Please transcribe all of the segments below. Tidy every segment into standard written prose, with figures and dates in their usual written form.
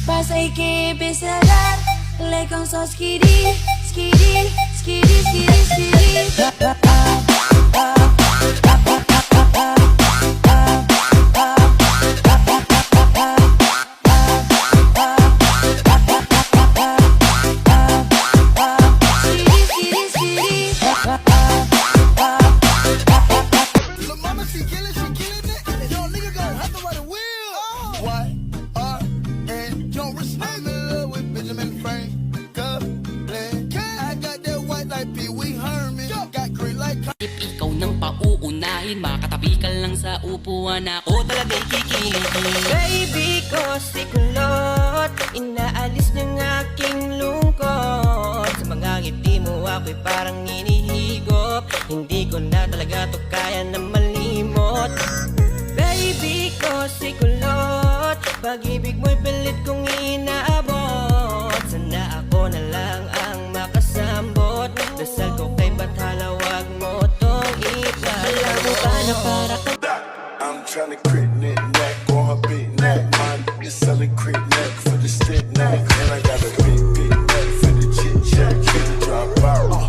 Passe équipe les quand skiri, skiri, skiri, skiri, skiri. Skiri, skiri, skiri. Lil' mama, she killing it. Young nigga gon' have to ride a wheel. Y R N, young rich nigga. I'm in love with Benjamin Franklin. I got that white like Pee Wee Herman. Got green like Ikaw nang pauunahin. Makatabi ka lang sa upuan, ako talaga'y kikiligin. Baby ko si Kulot, inaalis niyang aking lungkot. Sa mga ngiti mo ako'y parang inihigop. Hindi ko na talaga to kaya na malimot. Baby ko si Kulot, pag-ibig mo'y pilit kong inaabot. Sana ako na lang ang makasambot. Dasal ko kay Bathala, wag mo tong ipalabot. Alam mo ba na para kang I'm tryna crit neck neck on her big neck. My nigga selling crit neck for the stick neck. And I got a big, big neck for the chit chat. Get it drop out.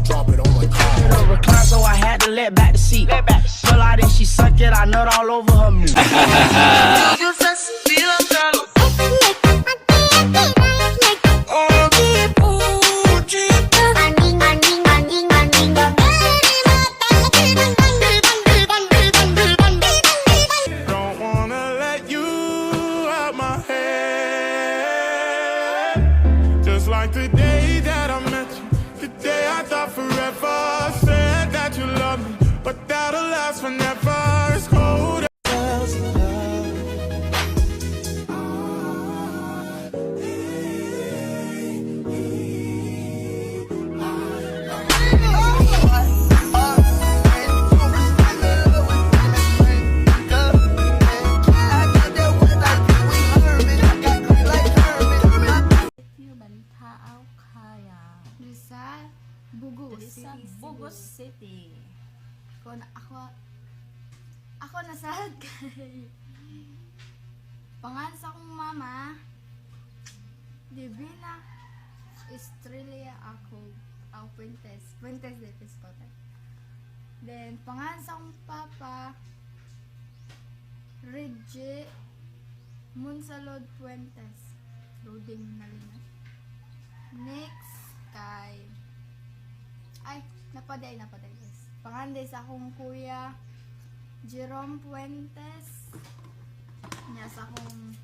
Drop it on my car. Recline, so I had to let back the seat. Pull out and she suck it, I nut all over her meat. Don't wanna let you out my head. Just like the day that I met you, the day I thought forever. Said that you love me, but that'll last forever. It's cold. I got that white like Pee Wee Herman. Got green like Herman. Bantaaw kaya. Sa Bugo Diri sa City. Bugos City. Kung ako nasad kay pangalan sa akong mama, Divina Estrella ako ako Puentes Puentes de Piscote. Then pangalan sa akong papa, Reggie Monsalod Puentes. Loading na rin na. Next kay, ay, napaday, guys. Pangalan sa akong kuya, Jerome Puentes. Niya sa akong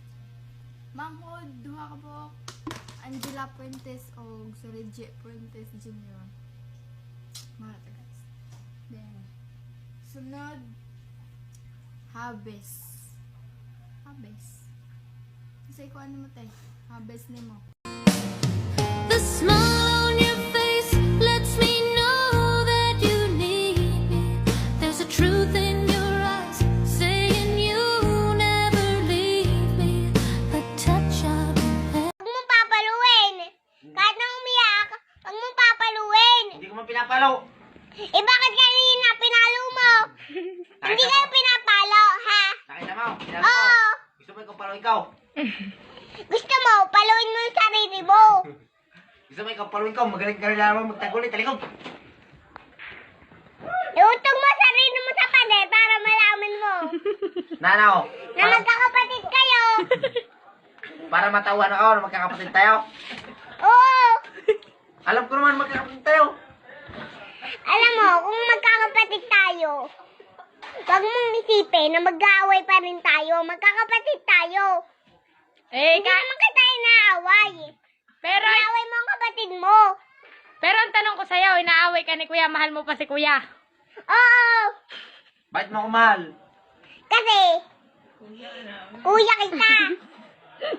manghod, duha ka buok, Angela Puentes o si Reggie Puentes Jr. Mga to, guys. Then, sunod, Habes. Habes. Kasi ko ano mo tay? Habes ni mo. The smile on your face lets me know that you need me. There's a truth in your eyes saying you'll never leave me. The touch of your hand. Huwag mong papaluin. Kahit na umiyak, huwag mong papaluin. Hindi ko man pinapalo. Eh bakit kanina pinalo mo? Hindi kayo pinapalo, ha? Nakita mo? Pinalo ko. Oo. Gusto mo ikaw palo ikaw? Gusto mo, paluin mo yung sarili mo. Gusto mo ikaw paluin ko? Magaling ka rin naman magtagulit. Talikod! Iutong mo sarili mo sa pader para malaman mo Nanaw! na magkakapatid kayo. Para matawa na ako na magkakapatid tayo. Oo. Alam ko naman magkakapatid tayo. Alam mo, kung magkakapatid tayo, huwag mong isipin na mag-aaway pa rin tayo. Magkakapatid tayo. Eh, Hindi naman kita inaaway. Pero, Inaaway mo ang kapatid mo. Pero ang tanong ko sa'yo, inaaway ka ni kuya, mahal mo pa si kuya? Oo. Bakit mo ako mahal? Kasi, kuya kita.